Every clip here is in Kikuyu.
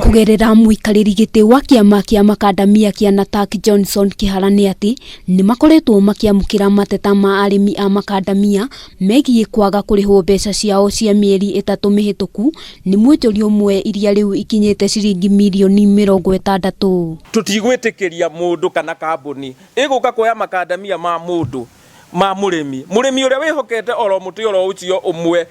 Kũgerera mũikarĩri gĩtĩ wa kĩama kĩa makandamia kĩa Natak Johnson Kĩhara nĩ atĩ nĩ makoretwo makĩamũkĩra mateta ma arĩmi a makandamia megiĩ kwaga kũrĩhwo mbeca ciao cia mĩeri ĩtatũ mĩhĩtũku nĩ mwonjoria ũmwe iria rĩu ikinyĩte ciringi mirioni 60. Tũtigwĩtĩkĩria mũndũ kana kambuni ĩgũka kuoya makandamia ma mũndũ ma mũrĩmi, mũrĩmi ũrĩa wĩhokete oro mũtĩ oro ũcio ũmwe,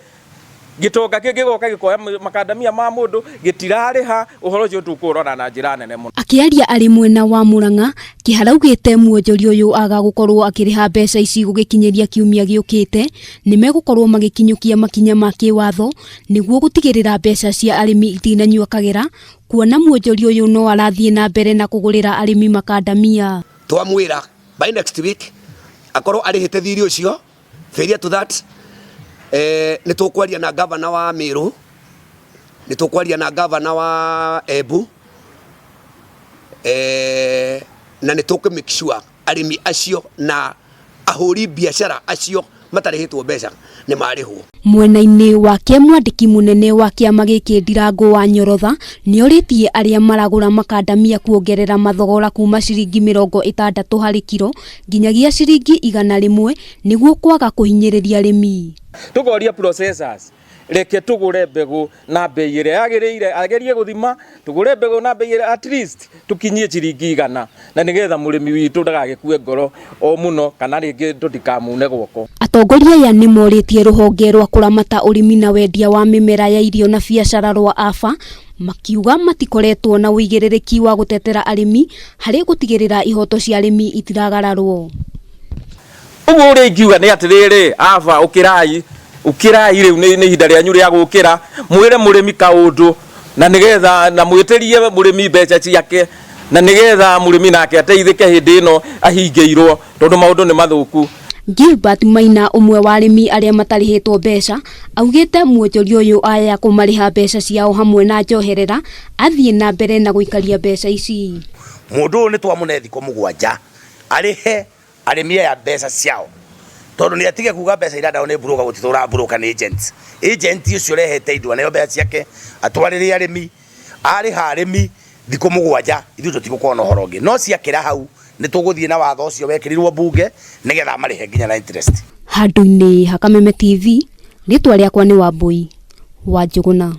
gĩtonga kĩngĩ gĩgoka gĩkoya makandamia ma mũndũ gĩtirarĩha. Ũhoro ũcio tũkũũrora na njĩra nene mũno. Akĩaria arĩ mwena wa Murang'a, Kĩhara augĩte mwonjoria ũyũ aga gũkorwo akĩrĩha mbeca ici gũgĩkinyĩria kiumia gĩũkĩte, nĩ megũkorwo magĩkinyũkia makinya ma kĩwatho nĩguo gũtigĩrĩra mbeca cia arĩmi itinanyua kagera, kuona mwonjoria ũyũ no arathiĩ na mbere na kũgũrĩra arĩmi makandamia. Twamwĩra by next week akorwo arĩhĩte thirĩ ũcio. Failure to that, nĩ tũkwaria na governor wa Meru, nĩ tũkwaria na governor wa Embu, na nĩ tũkũ make sure arĩmi acio na ahũri biacara acio matarĩhĩtwo mbeca nĩ marĩhwo. Mwena-inĩ wake mwandĩki mũnene wa kĩama gĩkĩ Ndirango wa Nyorotha nĩorĩtie arĩa maragũra makandamia kuongerera mathogora kuma ciringi 60 harĩ kiro nginyagia ciringi 100 nĩguo kwaga kũhinyĩrĩria arĩmi. Tũkoria processors, reke tũgũre mbegũ na mbei ĩrĩa yagĩrĩire, agerie gũthima tũgũre mbegũ na mbei ĩrĩa at least tũkinyie ciringi 100, na nĩgetha mũrĩmi witũ ndagagĩkue ngoro o mũno kana rĩngĩ tũtikamune guoko. Atongoria aya nĩ morĩtie rũhonge rwa kũramata ũrĩmi na wendia wa mĩmera ya irio na biacara rwa AFA, makiuga matikoretwo na ũigĩrĩrĩki wa gũtetera arĩmi harĩ gũtigĩrĩra ihoto cia arĩmi itiragararwo. Ũguo ũrĩa ingiuga nĩ atĩrĩrĩ, AFA ũkĩrai, ũkĩrai rĩu nĩ ihinda rĩanyu rĩa gũkĩra, mwĩre mũrĩmi kaũndũ na nĩgetha na mwĩtĩrie mũrĩmi mbeca ciake na nĩgetha mũrĩmi nake ateithĩke hĩndĩ ĩno ahingĩirwo, tondũ maũndũ nĩ mathũku. Gilbert Maina, ũmwe wa arĩmi arĩa matarĩhĩtwo mbeca, augĩte mwonjoria ũyũ aya kũmarĩha mbeca ciao hamwe na njoherera athiĩ na mbere na gũikaria mbeca ici. Mũndũ ũyũ nĩ twamũne thikũ 7 arĩhe arĩmi aya mbeca ciao, tondũ nĩ atige kuga mbeca iria ndao nĩ broker, gũtitũra broker nĩ agent. Agent ũcio ũrehete indo aneo mbeca ciake atwarĩre arĩmi, arĩha arĩmi thikũ 7 ithuĩ tũtigũkorwo na ũhoro ũngĩ, no ciakĩra hau nĩ tũgũthiĩ na watho ũcio wekĩrirwo mbunge nĩgetha marĩhe nginya na interest. Handũ-inĩ ha Kameme TV, rĩtwa rĩakwa nĩ Wambui wa Njũgũna.